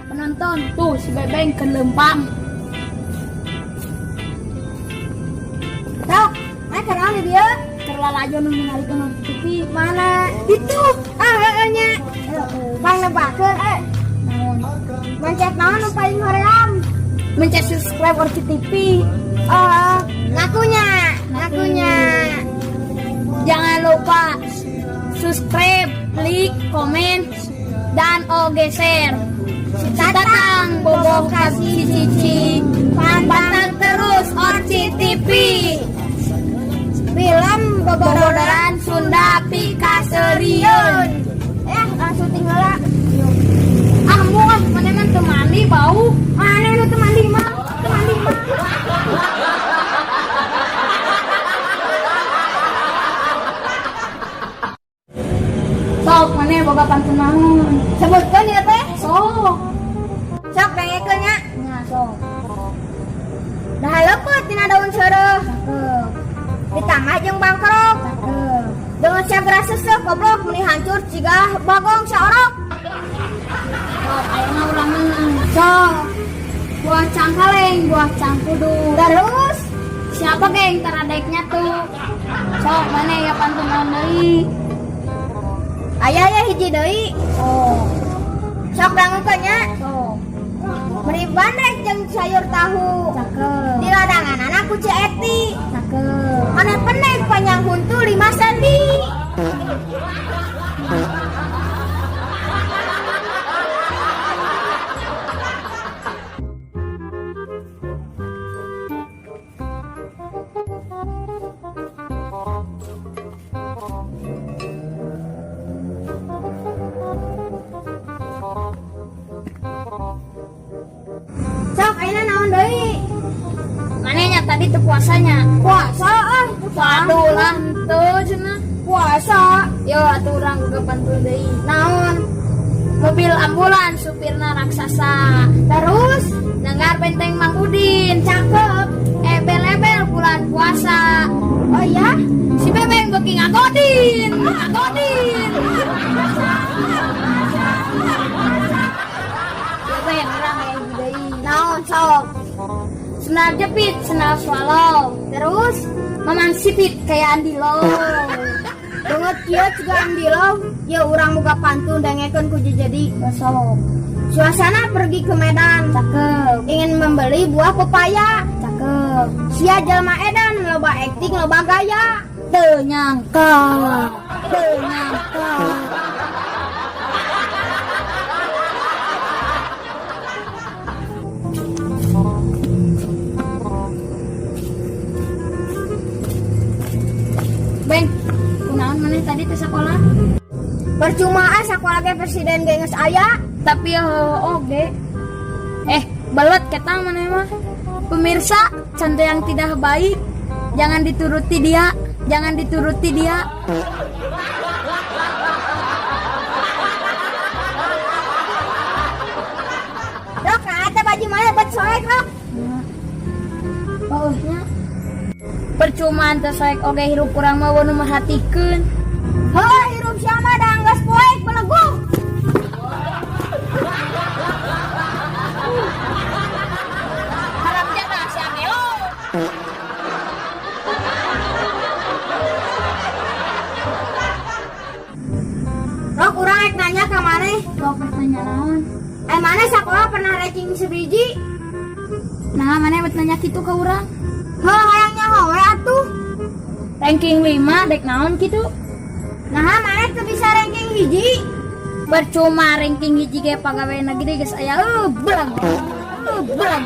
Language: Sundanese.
Penonton, tuh si Bebeng keur leumpang. Sok, mana keur di dieu? Keur lalajo nu ningalikeun nu TV. Mana? Itu. Ah, heeh nya. Pang nebakeun eh. Naon? Mencet naon nu paling hoream? Mencet subscribe Orci TV. Oh, ngakunya, ngakunya. Jangan lupa subscribe, like, komen, dan oge share. Si Tatang boboh kasih cici. Pantang terus Orci TV. Film Bobodoran bobodoran Sunda pikaseurieun. Eh, langsung tinggal. Ah, muah, mana mah teu mandi bau. Mana nu teu mandi mah? Teu mandi mah. Sok, mana boga pantun naon? Sebutkeun ya teh. Sok. Sok dengekeun nya. Nya sok. Dah leupeut tina daun seureuh. Cakep. Ditambah jeung bangkrok. Cakep. Dengan segera seseh goblok meni hancur jiga bagong saorok. Sok, ayeuna urang menang. Sok. Buah cangkaleng, buah cangkudu. Terus Siapa geng taradeknya tuh? Sok, mana ya pantun naon deui? Aya ya hiji deui. Sok. Sok dangukeun nya. Sok. Meri bandrek jeung sayur tahu. Cakep. Di ladangan anak ku Eti. Cakep. Mana pendek panjang huntu 5 senti. Sok ayeuna naon deui? Manehnya tadi tuh puasanya. Puasa ah. Waduh lah henteu cenah. Puasa. Yo atuh urang boga pantun deui. Naon? Mobil ambulans supirna raksasa. Terus Nanggar benteng Mang Udin. Cakep. Ebel-ebel bulan puasa. Oh ya? Si Bebeng beuki ngagodin, ngagodin. Bebeng urang aya hiji deui. Naon sok? Sendal jepit, sendal swallow. Terus Mamang sipit kayak Andi Lo. Banget kieu juga Andi Lo, ya urang boga pantun dengekeun ku jadi. Sok. Suasana pergi ke Medan, Cakep. Ingin membeli buah pepaya. Cakep. Sia jelma edan loba akting loba gaya. Teu nyangka. Teu nyangka. Beng, kunaon maneh tadi teh sekolah? Percuma ah sakola ge presiden ge geus aya. Tapi ya oge. Eh, belet ketang maneh mah. Pemirsa, contoh yang tidak baik jangan dituruti dia, jangan dituruti dia. Rok, nah eta baju mana bet soek rok. Oh, nya. Percuma teu soek oge hirup urang mah nu merhatikeun. Heuh, hirup sia mah da geus poek belegug. Haram jadah si Angelo. Rok, urang rek nanya ka maneh. Sok nanya naon? Eh, maneh sakola pernah ranking sebiji? Nah, maneh bet nanya kitu ka urang? Heuh, hayang nyaho we atuh. Ranking 5 dek naon kitu? Nah, maneh teu bisa ranking hiji. Percuma ranking hiji ge pagawe gede geus aya belang. Belang.